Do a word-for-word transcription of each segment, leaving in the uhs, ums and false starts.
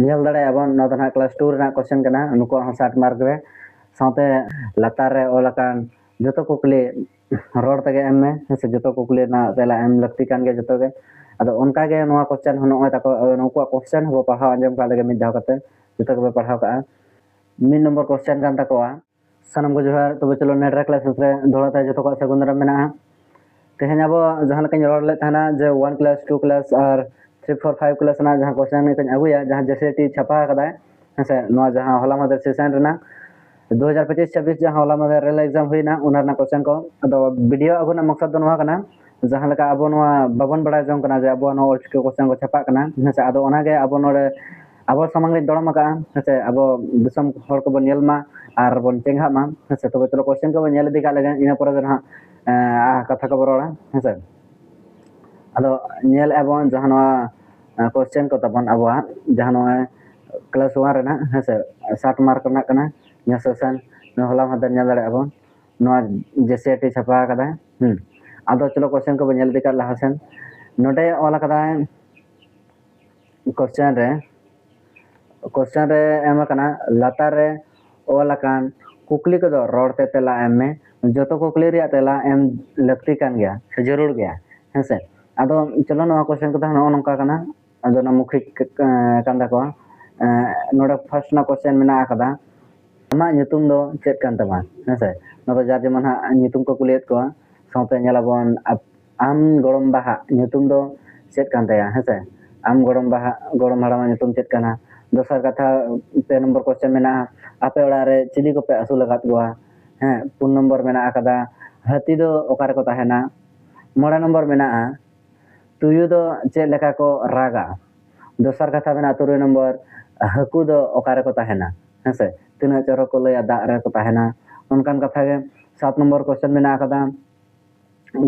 ᱧᱮᱞ ᱫᱟᱲᱮᱭᱟᱜᱼᱟ ᱵᱚᱱ, ᱱᱚᱣᱟ ᱫᱚ ᱱᱟᱦᱟᱜ ᱠᱞᱟᱥ ᱴᱩ ᱨᱮᱱᱟᱜ ᱠᱚᱥᱪᱮᱱ ᱠᱟᱱᱟ, ᱱᱩᱠᱩᱣᱟᱜ ᱦᱚᱸ ᱥᱟᱴ ᱢᱟᱨᱠ ᱨᱮ᱾ ᱥᱟᱶᱛᱮ ᱞᱟᱛᱟᱨ ᱨᱮ ᱚᱞ ᱟᱠᱟᱱ ᱡᱚᱛᱚ ᱠᱩᱠᱞᱤ ᱨᱚᱲ ᱛᱮᱜᱮ ᱮᱢ ᱢᱮ, ᱦᱮᱸ ᱥᱮ? ᱡᱚᱛᱚ ᱠᱩᱠᱞᱤ ᱨᱮᱱᱟᱜ ᱛᱮᱞᱟ ᱮᱢ ᱞᱟᱹᱠᱛᱤ ᱠᱟᱱ ᱜᱮᱭᱟ ᱡᱚᱛᱚ ᱜᱮ᱾ ᱟᱫᱚ ᱚᱱᱠᱟ ᱜᱮ ᱱᱚᱣᱟ ᱠᱚᱥᱪᱮᱱ ᱦᱚᱸ ᱱᱚᱜᱼᱚᱭ ᱛᱟᱠᱚ, ᱱᱩᱠᱩᱣᱟᱜ ᱠᱚᱥᱪᱮᱱ ᱦᱚᱸᱵᱚ ᱯᱟᱲᱦᱟᱣ ᱟᱸᱡᱚᱢ ᱠᱟᱜ ᱞᱮᱜᱮ ᱢᱤᱫ ᱫᱷᱟᱣ ᱠᱟᱛᱮ, ᱡᱚᱛᱚ ᱜᱮᱵᱚ ᱯᱟᱲᱦᱟᱣ ᱠᱟᱜᱼᱟ᱾ ᱢᱤᱫ ᱱᱚᱢᱵᱚᱨ ᱠᱚᱥᱪᱮᱱ ᱠᱟᱱ ᱛᱟᱠᱚᱣᱟ, ᱥᱟᱱᱟᱢ ᱠᱚ ᱡᱚᱦᱟᱨ᱾ ᱛᱚᱵᱮ ᱪᱚᱞᱚ, ᱱᱮᱰᱨᱟ ᱠᱞᱟᱥ ᱨᱮ ᱫᱚᱦᱲᱟ ᱛᱮ ᱡᱚᱛᱚ ᱠᱚᱣᱟᱜ ᱥᱟᱹᱜᱩᱱ ᱫᱟᱨᱟᱢ ᱢᱮᱱᱟᱜᱼᱟ᱾ ᱛᱮᱦᱮᱧ ᱟᱵᱚ ᱡᱟᱦᱟᱸ ᱞᱮᱠᱟᱧ ᱨᱚᱲ ᱞᱮᱫ ᱛᱟᱦᱮᱱᱟ ᱡᱮ ᱚᱣᱟᱱ ᱠᱞᱟᱥ, ᱴᱩ ᱠᱞᱟᱥ ᱟᱨ ᱛᱷᱨᱤ, ᱯᱷᱳᱨ, ᱯᱷᱟᱭᱤᱵᱷ ᱠᱞᱟᱥ ᱨᱮᱱᱟᱜ ᱡᱟᱦᱟᱸ ᱠᱚᱥᱪᱮᱱ ᱠᱚᱧ ᱟᱹᱜᱩᱭᱟ, ᱡᱟᱦᱟᱸ ᱡᱮᱥᱮᱴᱤ ᱪᱷᱟᱯᱟ ᱟᱠᱟᱫᱟᱭ, ᱦᱮᱸᱥᱮ, ᱱᱚᱣᱟ ᱡᱟᱦᱟᱸ ᱦᱚᱞᱟ ᱢᱟᱫᱷᱮᱨ ᱥᱮᱥᱮᱱ ᱨᱮᱱᱟᱜ ᱫᱩ ᱦᱟᱡᱟᱨ ᱯᱚᱸᱪᱤᱥ ᱪᱷᱟᱵᱵᱤᱥ ᱡᱟᱦᱟᱸ ᱦᱚᱞᱟ ᱢᱟᱫᱷᱮᱨ ᱨᱮᱞ ᱮᱠᱡᱟᱢ ᱦᱩᱭᱱᱟ, ᱚᱱᱟ ᱨᱮᱱᱟᱜ ᱠᱚᱥᱪᱮᱱ ᱠᱚ᱾ ᱟᱫᱚ ᱵᱷᱤᱰᱤᱭᱳ ᱟᱹᱜᱩ ᱨᱮᱱᱟᱜ ᱢᱚᱠᱥᱚᱫ ᱫᱚ ᱱᱚᱣᱟ ᱠᱟᱱᱟ, ᱡᱟᱦᱟᱸ ᱞᱮᱠᱟ ᱟᱵᱚ ᱱᱚᱣᱟ ᱵᱟᱵᱚᱱ ᱵᱟᱲᱟᱭ ᱡᱚᱝ ᱠᱟᱱᱟ ᱡᱮ ᱟᱵᱚᱣᱟᱜ ᱱᱚᱣᱟ ᱚᱞᱪᱤᱠᱤ ᱠᱚᱥᱪᱮᱱ ᱠᱚ ᱪᱷᱟᱯᱟᱜ ᱠᱟᱱᱟ, ᱦᱮᱸᱥᱮ, ᱟᱫᱚ ᱚᱱᱟᱜᱮ ᱟᱵᱚ ᱱᱚᱰᱮ ᱟᱵᱚ ᱥᱟᱢᱟᱝ ᱨᱤᱧ ᱫᱚᱲᱚᱢ ᱟᱠᱟᱫᱼᱟ, ᱦᱮᱸᱥᱮ, ᱟᱵᱚ ᱫᱤᱥᱚᱢ ᱦᱚᱲ ᱠᱚᱵᱚᱱ ᱧᱮᱞ ᱢᱟ ᱟᱨ ᱵᱚᱱ ᱪᱮᱸᱜᱷᱟᱜ ᱢᱟ, ᱦᱮᱸᱥᱮ᱾ ᱛᱚᱵᱮ ᱪᱚᱞᱚ ᱠᱚᱥᱪᱮᱱ ᱠᱚᱵᱚᱱ ᱧᱮᱞ ᱤᱫᱤ ᱠᱟᱜ ᱞᱮᱜᱮ, ᱤᱱᱟᱹ ᱯᱚᱨᱮ ᱫᱚ ᱱᱟᱦᱟᱜ ᱮᱸ, ᱠᱟᱛᱷᱟ ᱠᱚᱵᱚᱱ ᱨᱚᱲᱟ, ᱦᱮᱸᱥᱮ᱾ ᱟᱫᱚ ᱧᱮᱞᱮᱫᱼᱟ ᱵᱚᱱ ᱡᱟᱦᱟᱸ ᱱᱚᱣᱟ ᱠᱚᱥᱪᱮᱱ ᱠᱚ ᱛᱟᱵᱚᱱ ᱟᱵᱚᱣᱟᱜ ᱡᱟᱦᱟᱸ ᱱᱚᱜᱼᱚᱭ ᱠᱞᱟᱥ ᱚᱣᱟᱱ ᱨᱮᱱᱟᱜ, ᱦᱮᱸᱥᱮ, ᱥᱟᱴ ᱢᱟᱨᱠ ᱨᱮᱱᱟᱜ ᱠᱟᱱᱟ, ᱱᱤᱭᱟᱹ ᱥᱮᱥᱮᱱ ᱦᱚᱞᱟ ᱢᱟᱦᱫᱮᱨ ᱧᱮᱞ ᱫᱟᱲᱮᱭᱟᱜᱼᱟ ᱵᱚᱱ, ᱱᱚᱣᱟ ᱡᱮᱥᱮᱴᱤ ᱪᱷᱟᱯᱟ ᱟᱠᱟᱫᱟᱭ᱾ ᱦᱩᱸ, ᱟᱫᱚ ᱪᱚᱞᱚ ᱠᱚᱥᱪᱮᱱ ᱠᱚᱵᱚᱱ ᱧᱮᱞ ᱤᱫᱤ ᱠᱟᱜ ᱞᱟᱦᱟ ᱥᱮᱱ᱾ ᱱᱚᱰᱮ ᱚᱞ ᱟᱠᱟᱫᱟᱭ ᱠᱚᱥᱪᱮᱱ ᱨᱮ, ᱠᱚᱥᱪᱮᱱ ᱨᱮ ᱮᱢ ᱟᱠᱟᱱᱟ, ᱞᱟᱛᱟᱨ ᱨᱮ ᱚᱞ ᱟᱠᱟᱱ ᱠᱩᱠᱞᱤ ᱠᱚᱫᱚ ᱨᱚᱲ ᱛᱮ ᱛᱮᱞᱟ ᱮᱢ ᱢᱮ᱾ ᱡᱚᱛᱚ ᱠᱩᱠᱞᱤ ᱨᱮᱭᱟᱜ ᱛᱮᱞᱟ ᱮᱢ ᱞᱟᱹᱠᱛᱤ ᱠᱟᱱ ᱜᱮᱭᱟ ᱥᱮ ᱡᱟᱹᱨᱩᱲ ᱜᱮᱭᱟ, ᱦᱮᱸᱥᱮ᱾ ᱟᱫᱚ ᱪᱚᱞᱚ, ᱱᱚᱣᱟ ᱠᱚᱥᱪᱮᱱ ᱠᱚᱫᱚ ᱱᱚᱜᱼᱚ ᱱᱚᱝᱠᱟ ᱠᱟᱱᱟ᱾ ᱟᱫᱚ ᱚᱱᱟ ᱢᱩᱠᱷᱤᱠ ᱠᱟᱱ ᱛᱟᱠᱚᱣᱟ᱾ ᱱᱚᱰᱮ ᱯᱷᱟᱥᱴ ᱨᱮᱱᱟᱜ ᱠᱚᱥᱪᱮᱱ ᱢᱮᱱᱟᱜ ᱟᱠᱟᱫᱟ, ᱟᱢᱟᱜ ᱧᱩᱛᱩᱢ ᱫᱚ ᱪᱮᱫ ᱠᱟᱱ ᱛᱟᱢᱟ? ᱦᱮᱸᱥᱮ, ᱱᱚᱣᱟ ᱫᱚ ᱡᱟᱨ ᱡᱮᱢᱚᱱ ᱦᱟᱸᱜ ᱧᱩᱛᱩᱢ ᱠᱚ ᱠᱩᱞᱤᱭᱮᱫ ᱠᱚᱣᱟ᱾ ᱥᱟᱶᱛᱮ ᱧᱮᱞᱟᱵᱚᱱ, ᱟᱯ- ᱟᱢ ᱜᱚᱲᱚᱢ ᱵᱟᱦᱟᱜ ᱧᱩᱛᱩᱢ ᱫᱚ ᱪᱮᱫ ᱠᱟᱱ ᱛᱟᱭᱟ? ᱦᱮᱸᱥᱮ, ᱟᱢ ᱜᱚᱲᱚᱢ ᱵᱟᱦᱟ, ᱜᱚᱲᱚᱢ ᱦᱟᱲᱟᱢᱟᱜ ᱧᱩᱛᱩᱢ ᱪᱮᱫ ᱠᱟᱱᱟ? ᱫᱚᱥᱟᱨ ᱠᱟᱛᱷᱟ, ᱯᱮ ᱱᱚᱢᱵᱚᱨ ᱠᱚᱥᱪᱮᱱ ᱢᱮᱱᱟᱜᱼᱟ, ᱟᱯᱮ ᱚᱲᱟᱜ ᱨᱮ ᱪᱤᱞᱤ ᱠᱚᱯᱮ ᱟᱹᱥᱩᱞ ᱟᱠᱟᱫ ᱠᱚᱣᱟ? ᱦᱮᱸ, ᱯᱩᱱ ᱱᱚᱢᱵᱚᱨ ᱢᱮᱱᱟᱜ ᱟᱠᱟᱫᱟ, ᱦᱟᱹᱛᱤ ᱫᱚ ᱚᱠᱟ ᱨᱮᱠᱚ ᱛᱟᱦᱮᱱᱟ? ᱢᱚᱬᱮ ᱱᱚᱢᱵᱚᱨ ᱢᱮᱱᱟᱜᱼᱟ, ᱛᱩᱭᱩ ᱫᱚ ᱪᱮᱫ ᱞᱮᱠᱟ ᱠᱚ ᱨᱟᱜᱟ? ᱫᱚᱥᱟᱨ ᱠᱟᱛᱷᱟ ᱢᱮᱱᱟᱜᱼᱟ, ᱛᱩᱨᱩᱭ ᱱᱚᱢᱵᱚᱨ, ᱦᱟᱹᱠᱩ ᱫᱚ ᱚᱠᱟ ᱨᱮᱠᱚ ᱛᱟᱦᱮᱱᱟ? ᱦᱮᱸᱥᱮ, ᱛᱤᱱᱟᱹᱜ ᱪᱚᱨᱚᱠ ᱠᱚ ᱞᱟᱹᱭᱟ, ᱫᱟᱜ ᱨᱮᱠᱚ ᱛᱟᱦᱮᱱᱟ᱾ ᱚᱱᱠᱟᱱ ᱠᱟᱛᱷᱟ ᱜᱮ ᱥᱟᱛ ᱱᱚᱢᱵᱚᱨ ᱠᱚᱥᱪᱮᱱ ᱢᱮᱱᱟᱜ ᱟᱠᱟᱫᱟ,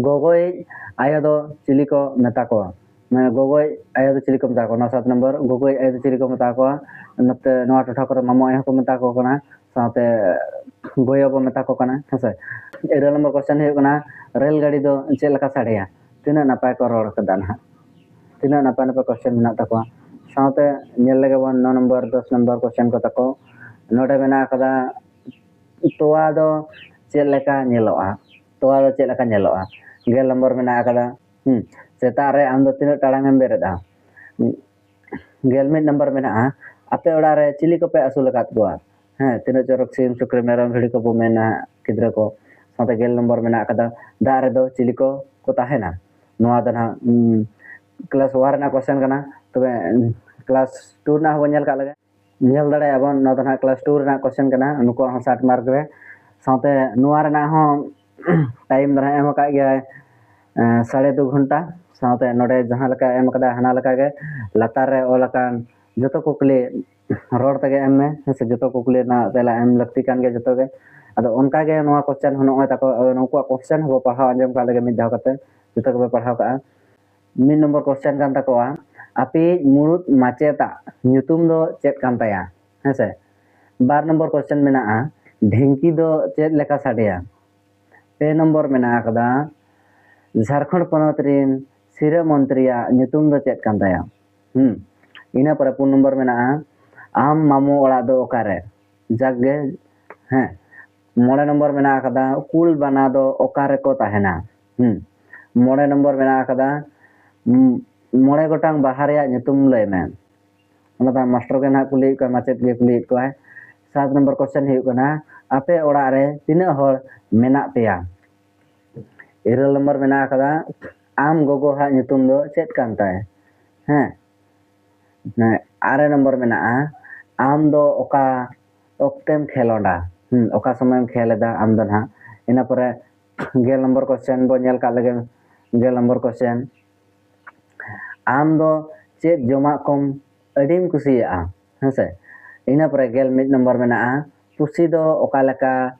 ᱜᱚᱜᱚᱭᱤᱡ ᱟᱭᱳ ᱫᱚ ᱪᱤᱞᱤ ᱠᱚ ᱢᱮᱛᱟ ᱠᱚᱣᱟ? ᱢᱟᱱᱮ ᱜᱚᱜᱚᱭᱤᱡ ᱟᱭᱳ ᱫᱚ ᱪᱤᱞᱤ ᱠᱚ ᱢᱮᱛᱟ ᱠᱚᱣᱟ? ᱱᱚᱣᱟ ᱥᱟᱛ ᱱᱚᱢᱵᱚᱨ, ᱜᱚᱜᱚᱭᱤᱡ ᱟᱭᱳ ᱫᱚ ᱪᱤᱞᱤ ᱠᱚ ᱢᱮᱛᱟ ᱠᱚᱣᱟ? ᱱᱚᱛᱮ ᱱᱚᱣᱟ ᱴᱚᱴᱷᱟ ᱠᱚᱨᱮ ᱢᱟᱢᱚ ᱟᱭᱳ ᱦᱚᱸᱠᱚ ᱢᱮᱛᱟ ᱠᱚ ᱠᱟᱱᱟ, ᱥᱟᱶᱛᱮ ᱜᱚᱭᱚ ᱵᱚ ᱢᱮᱛᱟ ᱠᱚ ᱠᱟᱱᱟ, ᱦᱮᱸᱥᱮ᱾ ᱤᱨᱟᱹᱞ ᱱᱚᱢᱵᱚᱨ ᱠᱚᱥᱪᱮᱱ ᱦᱩᱭᱩᱜ ᱠᱟᱱᱟ, ᱨᱮᱞ ᱜᱟᱹᱰᱤ ᱫᱚ ᱪᱮᱫ ᱞᱮᱠᱟ ᱥᱟᱰᱮᱭᱟ? ᱛᱤᱱᱟᱹᱜ ᱱᱟᱯᱟᱭ ᱠᱚ ᱨᱚᱲ ᱠᱟᱫᱟ ᱱᱟᱦᱟᱜ, ᱛᱤᱱᱟᱹᱜ ᱱᱟᱯᱟᱭ ᱱᱟᱯᱟᱭ ᱠᱚᱥᱪᱮᱱ ᱢᱮᱱᱟᱜ ᱛᱟᱠᱚᱣᱟ᱾ ᱥᱟᱶᱛᱮ ᱧᱮᱞ ᱞᱮᱜᱮ ᱵᱚᱱ ᱱᱚ ᱱᱚᱢᱵᱚᱨ, ᱫᱚᱥ ᱱᱚᱢᱵᱚᱨ ᱠᱚᱥᱪᱮᱱ ᱠᱚ ᱛᱟᱠᱚ᱾ ᱱᱚᱰᱮ ᱢᱮᱱᱟᱜ ᱟᱠᱟᱫᱟ, ᱛᱚᱣᱟ ᱫᱚ ᱪᱮᱫ ᱞᱮᱠᱟ ᱧᱮᱞᱚᱜᱼᱟ? ᱛᱚᱣᱟ ᱫᱚ ᱪᱮᱫ ᱞᱮᱠᱟ ᱧᱮᱞᱚᱜᱼᱟ? ᱜᱮᱞ ᱱᱚᱢᱵᱚᱨ ᱢᱮᱱᱟᱜ ᱟᱠᱟᱫᱟ, ᱦᱩᱸ, ᱥᱮᱛᱟᱜ ᱨᱮ ᱟᱢ ᱫᱚ ᱛᱤᱱᱟᱹᱜ ᱴᱟᱲᱟᱝ ᱮᱢ ᱵᱮᱨᱮᱫᱼᱟ? ᱜᱮᱞ ᱢᱤᱫ ᱱᱚᱢᱵᱚᱨ ᱢᱮᱱᱟᱜᱼᱟ, ᱟᱯᱮ ᱚᱲᱟᱜ ᱨᱮ ᱪᱤᱞᱤ ᱠᱚᱯᱮ ᱟᱹᱥᱩᱞ ᱟᱠᱟᱫ ᱠᱚᱣᱟ? ᱦᱮᱸ, ᱛᱤᱱᱟᱹᱜ ᱪᱚᱨᱚᱠ ᱥᱤᱢ, ᱥᱩᱠᱨᱤ, ᱢᱮᱨᱚᱢ, ᱵᱷᱤᱲᱤ ᱠᱚᱵᱚ ᱢᱮᱱᱟ ᱜᱤᱫᱽᱨᱟᱹ ᱠᱚ᱾ ᱥᱟᱶᱛᱮ ᱜᱮᱞ ᱱᱚᱢᱵᱚᱨ ᱢᱮᱱᱟᱜ ᱟᱠᱟᱫᱟ, ᱫᱟᱜ ᱨᱮᱫᱚ ᱪᱤᱞᱤ ᱠᱚ ᱠᱚ ᱛᱟᱦᱮᱱᱟ? ᱱᱚᱣᱟ ᱫᱚ ᱱᱟᱦᱟᱜ, ᱩᱸ, ᱠᱞᱟᱥ ᱳᱣᱟᱱ ᱨᱮᱱᱟᱜ ᱠᱚᱥᱪᱮᱱ ᱠᱟᱱᱟ᱾ ᱛᱚᱵᱮ, ᱩᱸ, ᱠᱞᱟᱥ ᱴᱩ ᱨᱮᱱᱟᱜ ᱦᱚᱸᱵᱚᱱ ᱧᱮᱞ ᱠᱟᱜ ᱞᱮᱜᱮ᱾ ᱧᱮᱞ ᱫᱟᱲᱮᱭᱟᱜᱼᱟ ᱵᱚᱱ, ᱱᱚᱣᱟ ᱫᱚ ᱱᱟᱦᱟᱜ ᱠᱞᱟᱥ ᱴᱩ ᱨᱮᱱᱟᱜ ᱠᱚᱥᱪᱮᱱ ᱠᱟᱱᱟ, ᱱᱩᱠᱩᱣᱟᱜ ᱦᱚᱸ ᱥᱟᱴ ᱢᱟᱨᱠ ᱨᱮ᱾ ᱥᱟᱶᱛᱮ ᱱᱚᱣᱟ ᱨᱮᱱᱟᱜ ᱦᱚᱸ ᱴᱟᱭᱤᱢ ᱫᱚ ᱱᱟᱦᱟᱜ ᱮᱢ ᱟᱠᱟᱫ ᱜᱮᱭᱟᱭ, ᱮᱸ, ᱥᱟᱲᱮ ᱫᱩ ᱜᱷᱚᱱᱴᱟ᱾ ᱥᱟᱶᱛᱮ ᱱᱚᱰᱮ ᱡᱟᱦᱟᱸ ᱞᱮᱠᱟ ᱮᱢ ᱟᱠᱟᱫᱟ, ᱦᱟᱱᱟ ᱞᱮᱠᱟ ᱜᱮ ᱞᱟᱛᱟᱨ ᱨᱮ ᱚᱞ ᱟᱠᱟᱱ ᱡᱚᱛᱚ ᱠᱩᱠᱞᱤ ᱨᱚᱲ ᱛᱮᱜᱮ ᱮᱢ ᱢᱮ, ᱦᱮᱸ ᱥᱮ? ᱡᱚᱛᱚ ᱠᱩᱠᱞᱤ ᱨᱮᱱᱟᱜ ᱛᱮᱞᱟ ᱮᱢ ᱞᱟᱹᱠᱛᱤ ᱠᱟᱱ ᱜᱮᱭᱟ ᱡᱚᱛᱚ ᱜᱮ᱾ ᱟᱫᱚ ᱚᱱᱠᱟ ᱜᱮ ᱱᱚᱣᱟ ᱠᱚᱥᱪᱮᱱ ᱦᱚᱸ ᱱᱚᱜᱼᱚᱭ ᱛᱟᱠᱚ, ᱱᱩᱠᱩᱣᱟᱜ ᱠᱚᱥᱪᱮᱱ ᱦᱚᱸᱵᱚ ᱯᱟᱲᱦᱟᱣ ᱟᱸᱡᱚᱢ ᱠᱟᱜ ᱞᱮᱜᱮ ᱢᱤᱫ ᱫᱷᱟᱣ ᱠᱟᱛᱮ, ᱡᱚᱛᱚ ᱜᱮᱵᱚ ᱯᱟᱲᱦᱟᱣ ᱠᱟᱜᱼᱟ᱾ ᱢᱤᱫ ᱱᱚᱢᱵᱚᱨ ᱠᱚᱥᱪᱮᱱ ᱠᱟᱱ ᱛᱟᱠᱚᱣᱟ, ᱟᱯᱮᱭᱤᱡ ᱢᱩᱲᱩᱫ ᱢᱟᱪᱮᱛᱟᱜ ᱧᱩᱛᱩᱢ ᱫᱚ ᱪᱮᱫ ᱠᱟᱱ ᱛᱟᱭᱟ? ᱦᱮᱸ ᱥᱮ? ᱵᱟᱨ ᱱᱚᱢᱵᱚᱨ ᱠᱚᱥᱪᱮᱱ ᱢᱮᱱᱟᱜᱼᱟ, ᱰᱷᱤᱝᱠᱤ ᱫᱚ ᱪᱮᱫ ᱞᱮᱠᱟ ᱥᱟᱰᱮᱭᱟ? ᱯᱮ ᱱᱚᱢᱵᱚᱨ ᱢᱮᱱᱟᱜ ᱟᱠᱟᱫᱟ, ᱡᱷᱟᱲᱠᱷᱚᱸᱰ ᱯᱚᱱᱚᱛ ᱨᱤᱱ ᱥᱤᱨᱟᱹ ᱢᱚᱱᱛᱨᱤᱭᱟᱜ ᱧᱩᱛᱩᱢ ᱫᱚ ᱪᱮᱫ ᱠᱟᱱ ᱛᱟᱭᱟ? ᱦᱩᱸ, ᱤᱱᱟᱹ ᱯᱚᱨᱮ ᱯᱩᱱ ᱱᱚᱢᱵᱚᱨ ᱢᱮᱱᱟᱜᱼᱟ, ᱟᱢ ᱢᱟᱢᱚ ᱚᱲᱟᱜ ᱫᱚ ᱚᱠᱟᱨᱮ? ᱡᱟᱠ ᱜᱮ, ᱦᱮᱸ, ᱢᱚᱬᱮ ᱱᱚᱢᱵᱚᱨ ᱢᱮᱱᱟᱜ ᱟᱠᱟᱫᱟ, ᱠᱩᱞ ᱵᱟᱱᱟ ᱫᱚ ᱚᱠᱟ ᱨᱮᱠᱚ ᱛᱟᱦᱮᱱᱟ? ᱦᱩᱸ, ᱢᱚᱬᱮ ᱱᱚᱢᱵᱚᱨ ᱢᱮᱱᱟᱜ ᱟᱠᱟᱫᱟ, ᱩᱸ, ᱢᱚᱬᱮ ᱜᱚᱴᱟᱝ ᱵᱟᱦᱟ ᱨᱮᱭᱟᱜ ᱧᱩᱛᱩᱢ ᱞᱟᱹᱭ ᱢᱮ᱾ ᱚᱱᱟ ᱫᱚ ᱢᱟᱥᱴᱟᱨ ᱜᱮ ᱱᱟᱦᱟᱜ ᱠᱩᱞᱤᱭᱮᱫ ᱠᱚᱣᱟ, ᱢᱟᱪᱮᱫ ᱜᱮ ᱠᱩᱞᱤᱭᱮᱫ ᱠᱚᱣᱟᱭ᱾ ᱥᱟᱛ ᱱᱚᱢᱵᱚᱨ ᱠᱚᱥᱪᱮᱱ ᱦᱩᱭᱩᱜ ᱠᱟᱱᱟ, ᱟᱯᱮ ᱚᱲᱟᱜ ᱨᱮ ᱛᱤᱱᱟᱹᱜ ᱦᱚᱲ ᱢᱮᱱᱟᱜ ᱯᱮᱭᱟ? ᱤᱨᱟᱹᱞ ᱱᱚᱢᱵᱚᱨ ᱢᱮᱱᱟᱜ ᱟᱠᱟᱫᱟ, ᱟᱢ ᱜᱚᱜᱚᱣᱟᱜ ᱧᱩᱛᱩᱢ ᱫᱚ ᱪᱮᱫ ᱠᱟᱱ ᱛᱟᱭ? ᱦᱮᱸ, ᱦᱮᱸ, ᱟᱨᱮ ᱱᱚᱢᱵᱚᱨ ᱢᱮᱱᱟᱜᱼᱟ, ᱟᱢ ᱫᱚ ᱚᱠᱟ ᱚᱠᱛᱮᱢ ᱠᱷᱮᱞᱳᱰᱟ? ᱦᱩᱸ, ᱚᱠᱟ ᱥᱚᱢᱚᱭᱮᱢ ᱠᱷᱮᱞ ᱮᱫᱟ ᱟᱢ ᱫᱚ ᱱᱟᱦᱟᱜ? ᱤᱱᱟᱹ ᱯᱚᱨᱮ ᱜᱮᱞ ᱱᱚᱢᱵᱚᱨ ᱠᱚᱥᱪᱮᱱ ᱵᱚᱱ ᱧᱮᱞ ᱠᱟᱜ ᱞᱮᱜᱮ᱾ ᱜᱮᱞ ᱱᱚᱢᱵᱚᱨ ᱠᱚᱥᱪᱮᱱ, ᱟᱢ ᱫᱚ ᱪᱮᱫ ᱡᱚᱢᱟᱜ ᱠᱚᱢ ᱟᱹᱰᱤᱢ ᱠᱩᱥᱤᱭᱟᱜᱼᱟ? ᱦᱮᱸ ᱥᱮ? ᱤᱱᱟᱹ ᱯᱚᱨᱮ ᱜᱮᱞ ᱢᱤᱫ ᱱᱚᱢᱵᱚᱨ ᱢᱮᱱᱟᱜᱼᱟ, ᱯᱩᱥᱤ ᱫᱚ ᱚᱠᱟ ᱞᱮᱠᱟ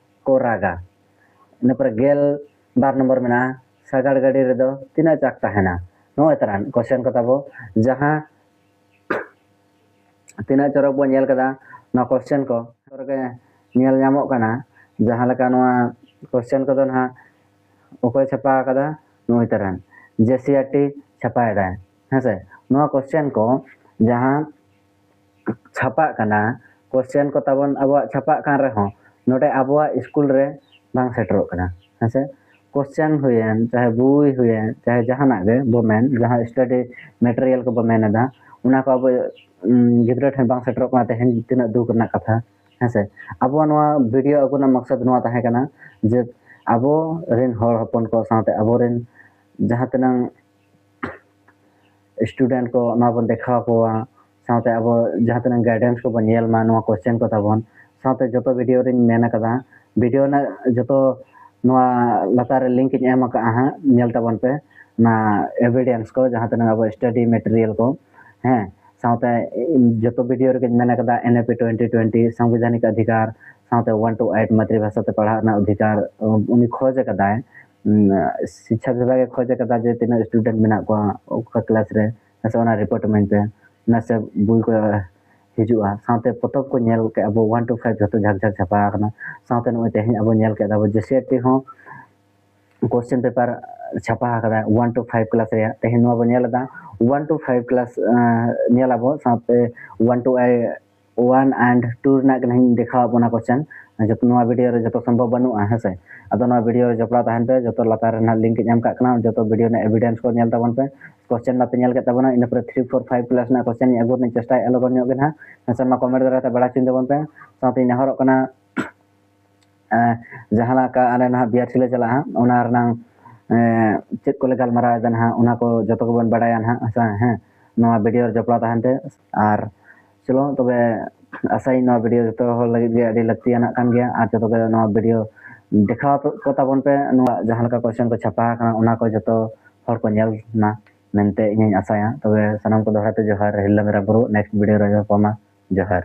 ᱠᱚ ᱨᱟᱜᱟ? ᱤᱱᱟᱹ ᱯᱚᱨᱮ ᱜᱮᱞ ᱵᱟᱨ ᱱᱚᱢᱵᱚᱨ ᱢᱮᱱᱟᱜᱼᱟ, ᱥᱟᱜᱟᱲ ᱜᱟᱹᱰᱤ ᱨᱮᱫᱚ ᱛᱤᱱᱟᱹᱜ ᱪᱟᱠ ᱛᱟᱦᱮᱱᱟ? ᱱᱚᱜᱼᱚᱭ ᱛᱟᱨᱟᱱ ᱠᱚᱥᱪᱮᱱ ᱠᱚ ᱛᱟᱵᱚ, ᱡᱟᱦᱟᱸ ᱛᱤᱱᱟᱹᱜ ᱪᱚᱨᱚᱠ ᱵᱚᱱ ᱧᱮᱞ ᱠᱮᱫᱟ ᱱᱚᱣᱟ ᱠᱚᱥᱪᱮᱱ ᱠᱚ, ᱨᱮᱜᱮ ᱧᱮᱞ ᱧᱟᱢᱚᱜ ᱠᱟᱱᱟ᱾ ᱡᱟᱦᱟᱸ ᱞᱮᱠᱟ ᱱᱚᱣᱟ ᱠᱚᱥᱪᱮᱱ ᱠᱚᱫᱚ ᱱᱟᱦᱟᱜ ᱚᱠᱚᱭ ᱪᱷᱟᱯᱟ ᱟᱠᱟᱫᱟ? ᱱᱩᱭ ᱛᱟᱨᱟᱱ, ᱡᱮ ᱥᱤ ᱟᱨ ᱴᱤ ᱪᱷᱟᱯᱟᱭᱮᱫᱟᱭ᱾ ᱦᱮᱸ ᱥᱮ? ᱱᱚᱣᱟ ᱠᱚᱥᱪᱮᱱ ᱠᱚ ᱡᱟᱦᱟᱸ ᱪᱷᱟᱯᱟᱜ ᱠᱟᱱᱟ, ᱠᱚᱥᱪᱮᱱ ᱠᱚ ᱛᱟᱵᱚᱱ ᱟᱵᱚᱣᱟᱜ ᱪᱷᱟᱯᱟᱜ ᱠᱟᱱ ᱨᱮᱦᱚᱸ, ᱱᱚᱰᱮ ᱟᱵᱚᱣᱟᱜ ᱥᱠᱩᱞ ᱨᱮ ᱵᱟᱝ ᱥᱮᱴᱮᱨᱚᱜ ᱠᱟᱱᱟ᱾ ᱦᱮᱸᱥᱮ, ᱠᱚᱥᱪᱮᱱ ᱦᱩᱭᱮᱱ, ᱪᱟᱦᱮ ᱵᱳᱭ ᱦᱩᱭᱮᱱ, ᱪᱟᱦᱮ ᱡᱟᱦᱟᱱᱟᱜ ᱜᱮ ᱵᱚ ᱢᱮᱱ, ᱡᱟᱦᱟᱸ ᱥᱴᱟᱰᱤ ᱢᱮᱴᱮᱨᱤᱭᱟᱞ ᱠᱚᱵᱚ ᱢᱮᱱ ᱮᱫᱟ, ᱚᱱᱟ ᱠᱚ ᱟᱵᱚ ᱩᱢ, ᱜᱤᱫᱽᱨᱟᱹ ᱴᱷᱮᱱ ᱵᱟᱝ ᱥᱮᱴᱮᱨᱚᱜ ᱠᱟᱱᱟ᱾ ᱛᱮᱦᱮᱧ ᱛᱤᱱᱟᱹᱜ ᱫᱩᱠ ᱨᱮᱱᱟᱜ ᱠᱟᱛᱷᱟ᱾ ᱦᱮᱸᱥᱮ, ᱟᱵᱚ ᱱᱚᱣᱟ ᱵᱷᱤᱰᱤᱭᱳ ᱟᱹᱜᱩ ᱨᱮᱱᱟᱜ ᱢᱚᱠᱥᱚᱫ ᱱᱚᱣᱟ ᱛᱟᱦᱮᱸ ᱠᱟᱱᱟ ᱡᱮ ᱟᱵᱚ ᱨᱮᱱ ᱦᱚᱲ ᱦᱚᱯᱚᱱ ᱠᱚ ᱥᱟᱶᱛᱮ ᱟᱵᱚᱨᱮᱱ ᱡᱟᱦᱟᱸ ᱛᱤᱱᱟᱹᱝ ᱥᱴᱩᱰᱮᱱᱴ ᱠᱚ ᱚᱱᱟ ᱵᱚᱱ ᱫᱮᱠᱷᱟᱣ ᱟᱠᱚᱣᱟ, ᱥᱟᱶᱛᱮ ᱟᱵᱚ ᱡᱟᱦᱟᱸ ᱛᱤᱱᱟᱹᱜ ᱜᱟᱭᱰᱮᱱᱥ ᱠᱚᱵᱚᱱ ᱧᱮᱞ ᱢᱟ ᱱᱚᱣᱟ ᱠᱚᱥᱪᱮᱱ ᱠᱚ ᱛᱟᱵᱚᱱ᱾ ᱥᱟᱶᱛᱮ ᱡᱚᱛᱚ ᱵᱷᱤᱰᱤᱭᱳ ᱨᱤᱧ ᱢᱮᱱ ᱟᱠᱟᱫᱟ, ᱵᱷᱤᱰᱤᱭᱳ ᱨᱮᱱᱟᱜ ᱡᱚᱛᱚ ᱱᱚᱣᱟ ᱞᱟᱛᱟᱨ ᱨᱮ ᱞᱤᱝᱠ ᱤᱧ ᱮᱢ ᱟᱠᱟᱫᱼᱟ ᱦᱟᱸᱜ, ᱧᱮᱞ ᱛᱟᱵᱚᱱ ᱯᱮ ᱚᱱᱟ ᱮᱵᱷᱤᱰᱮᱱᱥ ᱠᱚ, ᱡᱟᱦᱟᱸ ᱛᱤᱱᱟᱹᱜ ᱟᱵᱚ ᱥᱴᱟᱰᱤ ᱢᱮᱴᱮᱨᱤᱭᱟᱞ ᱠᱚ᱾ ᱦᱮᱸ, ᱥᱟᱶᱛᱮ ᱡᱚᱛᱚ ᱵᱷᱤᱰᱤᱭᱳ ᱨᱮᱜᱮᱧ ᱢᱮᱱ ᱟᱠᱟᱫᱟ ᱮᱱ ᱮ ᱯᱤ ᱴᱩᱭᱮᱱᱴᱤ ᱴᱩᱭᱮᱱᱴᱤ, ᱥᱟᱝᱵᱤᱫᱷᱟᱱᱤᱠ ᱚᱫᱷᱤᱠᱟᱨ, ᱥᱟᱶᱛᱮ ᱚᱣᱟᱱ ᱴᱩ ᱮᱭᱤᱴ ᱢᱟᱛᱨᱤᱵᱷᱟᱥᱟ ᱛᱮ ᱯᱟᱲᱦᱟᱜ ᱨᱮᱱᱟᱜ ᱚᱫᱷᱤᱠᱟᱨ, ᱩᱱᱤ ᱠᱷᱚᱡᱽ ᱟᱠᱟᱫᱟᱭ᱾ ᱩᱸ, ᱥᱤᱪᱪᱷᱟ ᱵᱤᱵᱷᱟᱜᱽ ᱮ ᱠᱷᱚᱡᱽ ᱟᱠᱟᱫᱟ ᱡᱮ ᱛᱤᱱᱟᱹᱜ ᱥᱴᱩᱰᱮᱱᱴ ᱢᱮᱱᱟᱜ ᱠᱚᱣᱟ ᱚᱠᱟ ᱠᱞᱟᱥ ᱨᱮ, ᱦᱮᱸ ᱥᱮ, ᱚᱱᱟ ᱨᱤᱯᱳᱨᱴ ᱤᱢᱟᱹᱧ ᱯᱮ᱾ ᱚᱱᱟ ᱥᱮ ᱵᱳᱭ ᱠᱚ ᱦᱤᱡᱩᱜᱼᱟ, ᱥᱟᱶᱛᱮ ᱯᱚᱛᱚᱵ ᱠᱚ ᱧᱮᱞ ᱠᱮᱫ ᱟᱵᱚ ᱚᱣᱟᱱ ᱴᱩ ᱯᱷᱟᱭᱤᱵᱷ ᱡᱷᱚᱛᱚ ᱡᱷᱟᱠ ᱡᱷᱟᱠ ᱪᱷᱟᱯᱟ ᱟᱠᱟᱱᱟ᱾ ᱥᱟᱶᱛᱮ ᱱᱚᱜᱼᱚᱭ ᱛᱮᱦᱮᱧ ᱟᱵᱚ ᱧᱮᱞ ᱠᱮᱫ ᱟᱵᱚ ᱡᱮ ᱥᱤ ᱟᱨ ᱴᱤ ᱦᱚᱸ ᱠᱚᱥᱪᱮᱱ ᱯᱮᱯᱟᱨ ᱪᱷᱟᱯᱟ ᱟᱠᱟᱫᱟ ᱚᱣᱟᱱ ᱴᱩ ᱯᱷᱟᱭᱤᱵᱷ ᱠᱞᱟᱥ ᱨᱮᱭᱟᱜ᱾ ᱛᱮᱦᱮᱧ ᱱᱚᱣᱟ ᱵᱚᱱ ᱧᱮᱞ ᱮᱫᱟ ᱚᱣᱟᱱ ᱴᱩ ᱯᱷᱟᱭᱤᱵᱷ ᱠᱞᱟᱥ ᱧᱮᱞ ᱟᱵᱚ, ᱥᱟᱶᱛᱮ one two I one and two ᱨᱮᱱᱟᱜ ᱜᱮ ᱱᱟᱦᱟᱜ ᱤᱧ ᱫᱮᱠᱷᱟᱣ ᱟᱵᱚᱱᱟ ᱠᱚᱥᱪᱮᱱ᱾ ᱡᱚᱛᱚ ᱱᱚᱣᱟ ᱵᱷᱤᱰᱤᱭᱳ ᱨᱮ ᱡᱚᱛᱚ ᱥᱚᱢᱵᱷᱚᱵ ᱵᱟᱹᱱᱩᱜᱼᱟ, ᱦᱮᱸ ᱥᱮ᱾ ᱟᱫᱚ ᱱᱚᱣᱟ ᱵᱷᱤᱰᱤᱭᱳ ᱨᱮ ᱡᱚᱯᱲᱟᱣ ᱛᱟᱦᱮᱱ ᱯᱮ, ᱡᱚᱛᱚ ᱞᱟᱛᱟᱨ ᱨᱮ ᱱᱟᱦᱟᱜ ᱞᱤᱝᱠ ᱤᱧ ᱮᱢ ᱠᱟᱜ ᱠᱟᱱᱟ, ᱡᱚᱛᱚ ᱵᱷᱤᱰᱤᱭᱳ ᱨᱮᱱᱟᱜ ᱮᱵᱷᱤᱰᱮᱱᱥ ᱠᱚ ᱧᱮᱞ ᱛᱟᱵᱚᱱ ᱯᱮ᱾ ᱠᱚᱥᱪᱮᱱ ᱢᱟᱯᱮ ᱧᱮᱞ ᱠᱮᱫ ᱛᱟᱵᱚᱱᱟ, ᱤᱱᱟᱹ ᱯᱚᱨᱮ ᱛᱷᱨᱤ ᱯᱷᱳᱨ ᱯᱷᱟᱭᱤᱵᱷ ᱠᱞᱟᱥ ᱨᱮᱱᱟᱜ ᱠᱚᱥᱪᱮᱱ ᱤᱧ ᱟᱹᱜᱩ ᱨᱮᱱᱟᱜ ᱤᱧ ᱪᱮᱥᱴᱟᱭᱮᱫᱼᱟ ᱞᱚᱜᱚᱱ ᱧᱚᱜ ᱜᱮ ᱱᱟᱦᱟᱜ, ᱦᱮᱸ ᱥᱮ᱾ ᱢᱟ ᱠᱚᱢᱮᱱᱴ ᱫᱟᱨᱟᱭ ᱛᱮ ᱵᱟᱲᱟᱭ ᱦᱚᱪᱚᱧ ᱛᱟᱵᱚᱱ ᱯᱮ᱾ ᱥᱟᱶᱛᱮᱧ ᱱᱮᱦᱚᱨᱚᱜ ᱠᱟᱱᱟ, ᱮᱸ, ᱡᱟᱦᱟᱸ ᱞᱮᱠᱟ ᱟᱞᱮ ᱱᱟᱦᱟᱜ ᱵᱤ ᱟᱨ ᱥᱤ ᱞᱮ ᱪᱟᱞᱟᱜᱼᱟ, ᱚᱱᱟ ᱨᱮᱱᱟᱝ, ᱮᱸ, ᱪᱮᱫ ᱠᱚᱞᱮ ᱜᱟᱞᱢᱟᱨᱟᱣ ᱮᱫᱟ ᱱᱟᱦᱟᱜ, ᱚᱱᱟ ᱠᱚ ᱡᱚᱛᱚ ᱜᱮᱵᱚᱱ ᱵᱟᱲᱟᱭᱟ ᱱᱟᱦᱟᱜ, ᱦᱮᱸ ᱥᱮ, ᱦᱮᱸ᱾ ᱱᱚᱣᱟ ᱵᱷᱤᱰᱤᱭᱳ ᱨᱮ ᱡᱚᱯᱲᱟᱣ ᱛᱟᱦᱮᱱ ᱯᱮ᱾ ᱟᱨ ᱪᱚᱞᱚ ᱛᱚᱵᱮ, ᱟᱥᱟᱭᱟᱹᱧ ᱱᱚᱣᱟ ᱵᱷᱤᱰᱤᱭᱳ ᱡᱚᱛᱚ ᱦᱚᱲ ᱞᱟᱹᱜᱤᱫ ᱜᱮ ᱟᱹᱰᱤ ᱞᱟᱹᱠᱛᱤᱭᱟᱱᱟᱜ ᱠᱟᱱ ᱜᱮᱭᱟ, ᱟᱨ ᱡᱚᱛᱚ ᱜᱮ ᱱᱚᱣᱟ ᱵᱷᱤᱰᱤᱭᱳ ᱫᱮᱠᱷᱟᱣ ᱠᱚ ᱛᱟᱵᱚᱱ ᱯᱮ, ᱱᱚᱣᱟ ᱡᱟᱦᱟᱸ ᱞᱮᱠᱟ ᱠᱚᱥᱪᱮᱱ ᱠᱚ ᱪᱷᱟᱯᱟ ᱟᱠᱟᱱᱟ, ᱚᱱᱟ ᱠᱚ ᱡᱚᱛᱚ ᱦᱚᱲ ᱠᱚ ᱧᱮᱞ ᱢᱟ ᱢᱮᱱᱛᱮ ᱤᱧᱤᱧ ᱟᱥᱟᱭᱟ᱾ ᱛᱚᱵᱮ ᱥᱟᱱᱟᱢ ᱠᱚ ᱫᱚᱦᱲᱟ ᱛᱮ ᱡᱚᱦᱟᱨ, ᱦᱤᱨᱞᱟᱹ ᱢᱮᱨᱟ ᱵᱩᱨᱩ, ᱱᱮᱠᱥᱴ ᱵᱷᱤᱰᱤᱭᱳ ᱨᱮ ᱧᱟᱯᱟᱢᱟ᱾ ᱡᱚᱦᱟᱨ᱾